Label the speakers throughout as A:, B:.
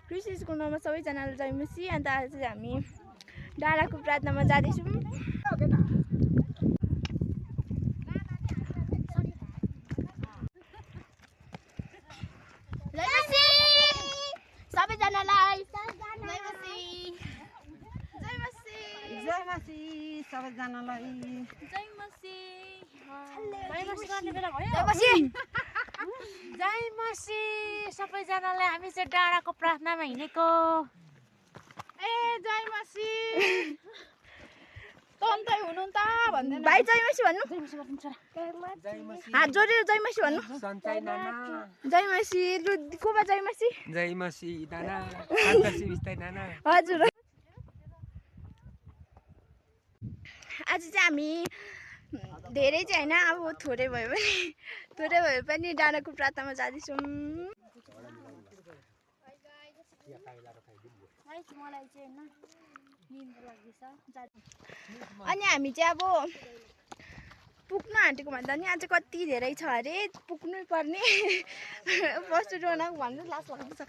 A: कृषि स्कुलमा सबैजनालाई जय मसी। अन्त आज चाहिँ हामी डाँडाको प्रार्थनामा जाँदैछौँ। सबैजनालाई जय मसी। जय मसी।
B: जय मसी सबैजनालाई
A: जय मसी।
C: जय मसी गर्ने बेला भयो।
A: जय मसी।
C: जय मसी सबैजनालाई। हामी चाहिँ डाँडाको प्रार्थनामा हिँडेको।
B: ए जय मसी तन्तै हुनु त भन्दैन
A: भाइ जय मसी भन्नु। हात जोडेर जय मसी भन्नु।
D: सञ्चाइ नाना
A: जय मसी। लु कोमा जय मसी।
D: जय मसी नाना सन्तोषी बिस्ताइ नाना।
A: हजुर आज चाहिँ हामी धेरै चाहिँ होइन, अब थोरै भयो पनि डाँडाको प्रार्थनामा जाँदैछौँ। अनि हामी चाहिँ अब पुग्नु आँटेको भन्दा नि आज कति धेरै छ अरे, पुग्नै पर्ने। फर्स्ट रोनाको भन्नु लास्ट लाग्दैछ।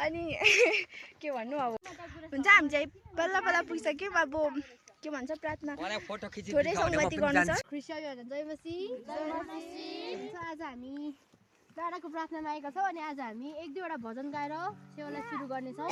A: अनि के भन्नु अब हुन्छ, हामी चाहिँ बल्ल पुगिसक्यौँ। अब के भन्छ प्रार्थना थोरै सङ्गति गर्नु छ।
E: जय मसी। आज हामी डाँडाको प्रार्थनामा आएका छौँ अनि आज हामी 1-2वटा भजन गाएर सेवालाई सुरु गर्नेछौँ।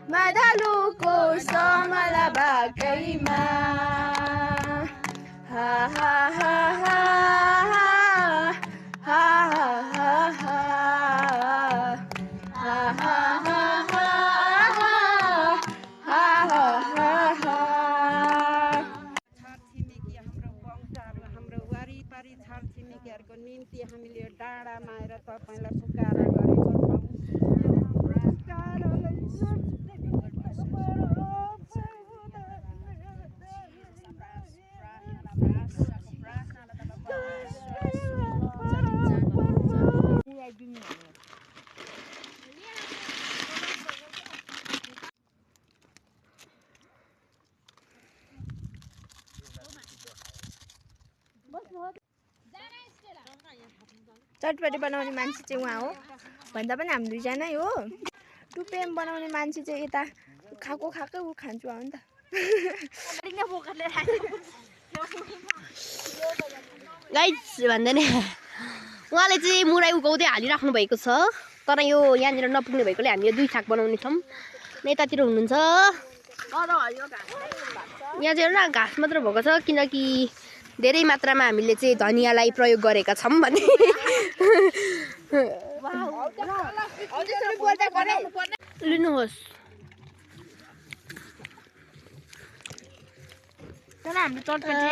A: माधलुको समला बाकैमा हा हा हा हा हा
B: हाम्रो वारिपारि छरछिमेकीहरूको निम्ति हामीले डाँडामा आएर तपाईँलाई पुकारा गरेको छौँ।
A: चटपटी बनाउने मान्छे चाहिँ उहाँ हो, भन्दा पनि हामी दुईजना हो। टुपेम बनाउने मान्छे चाहिँ यता खाएकै ऊ खान्छु हो नि त।
E: गाइस भन्दैन उहाँले चाहिँ मुराई उगाउँदै हालिराख्नु भएको छ, तर यो यहाँनिर नपुग्ने भएकोले हामी यो 2 छाक बनाउने छौँ। यतातिर हुनुहुन्छ यहाँ चाहिँ न घाँस मात्र भएको छ, किनकि धेरै मात्रामा हामीले चाहिँ धनियाँलाई प्रयोग गरेका छौँ भने। लिनुहोस्।
C: हाम्रो चटपटी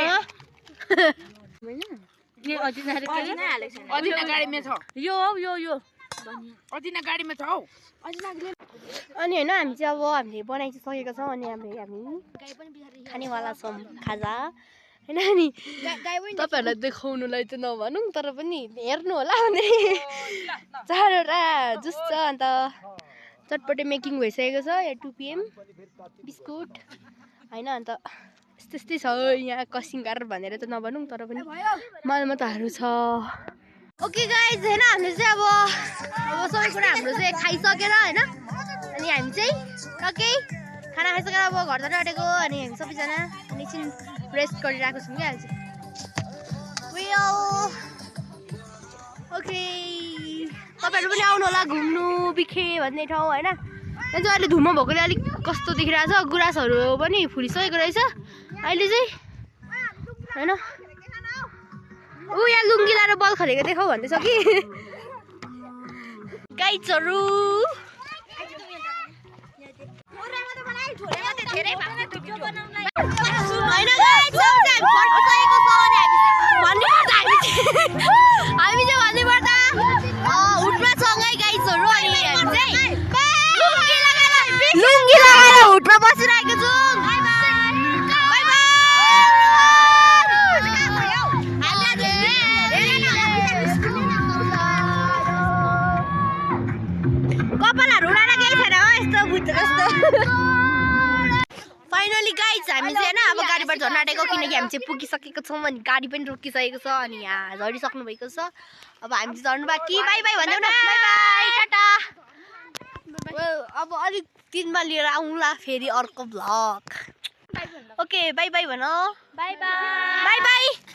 C: गाडीमा छ यो अजिना गाडीमा छ हौ।
E: अनि होइन हामी चाहिँ अब हामीले बनाइ चाहिँ सकेका छौँ अनि हामी खानेवाला छौँ खाजा होइन। अनि तपाईँहरूलाई देखाउनुलाई चाहिँ नभनौँ, तर पनि हेर्नु होला भने 4वटा जुस छ। अन्त चटपटे मेकिङ भइसकेको छ। यहाँ 2 PM बिस्कुट होइन। अन्त यस्तै छ यहाँ कसिङ्गार भनेर त नभनौँ, तर पनि मालमताहरू छ। ओके गाइज होइन, हामीले चाहिँ अब सबै कुरा हाम्रो चाहिँ खाइसकेर होइन, अनि हामी चाहिँ टक्कै खाना खाइसकेर अब घरतिर आँटेको। अनि हामी सबैजना एकछिन रेस्ट गरिरहेको छौँ क्या अहिले चाहिँ। ओके तपाईँहरू पनि आउनु होला घुम्नु बिखे भन्ने ठाउँ होइन। यहाँ चाहिँ अहिले धुम्म भएकोले अलिक कस्तो देखिरहेको छ, गुराँसहरू पनि फुलिसकेको रहेछ अहिले चाहिँ होइन। ऊ यहाँ लुङ्गी लाएर बल खनेको देखाउ भन्दैछ कि गाइजहरू हामी चाहिँ भन्नुपर्दा हुटमा सँगै गाइजहरू अनि हामी चाहिँ लुङ्गी लगाएर हुटमा बसिरहेको छौँ कपालहरू उडाएर केही छैन हो यस्तो बुझ्छ जस्तो फाइनली गाइज हामी चाहिँ होइन अब गाडीबाट झर्न आँटेको किनकि हामी चाहिँ पुगिसकेको छौँ अनि गाडी पनि रोकिसकेको छ अनि यहाँ झरिसक्नु भएको छ अब हामी चाहिँ झर्नु बाँकी बाई बाई भनिदेऊ न बाई बाई टाटा अब अलिक दिनमा लिएर आउँला फेरि अर्को भ्लग ओके बाई बाई भन बाई बाई बाई बाई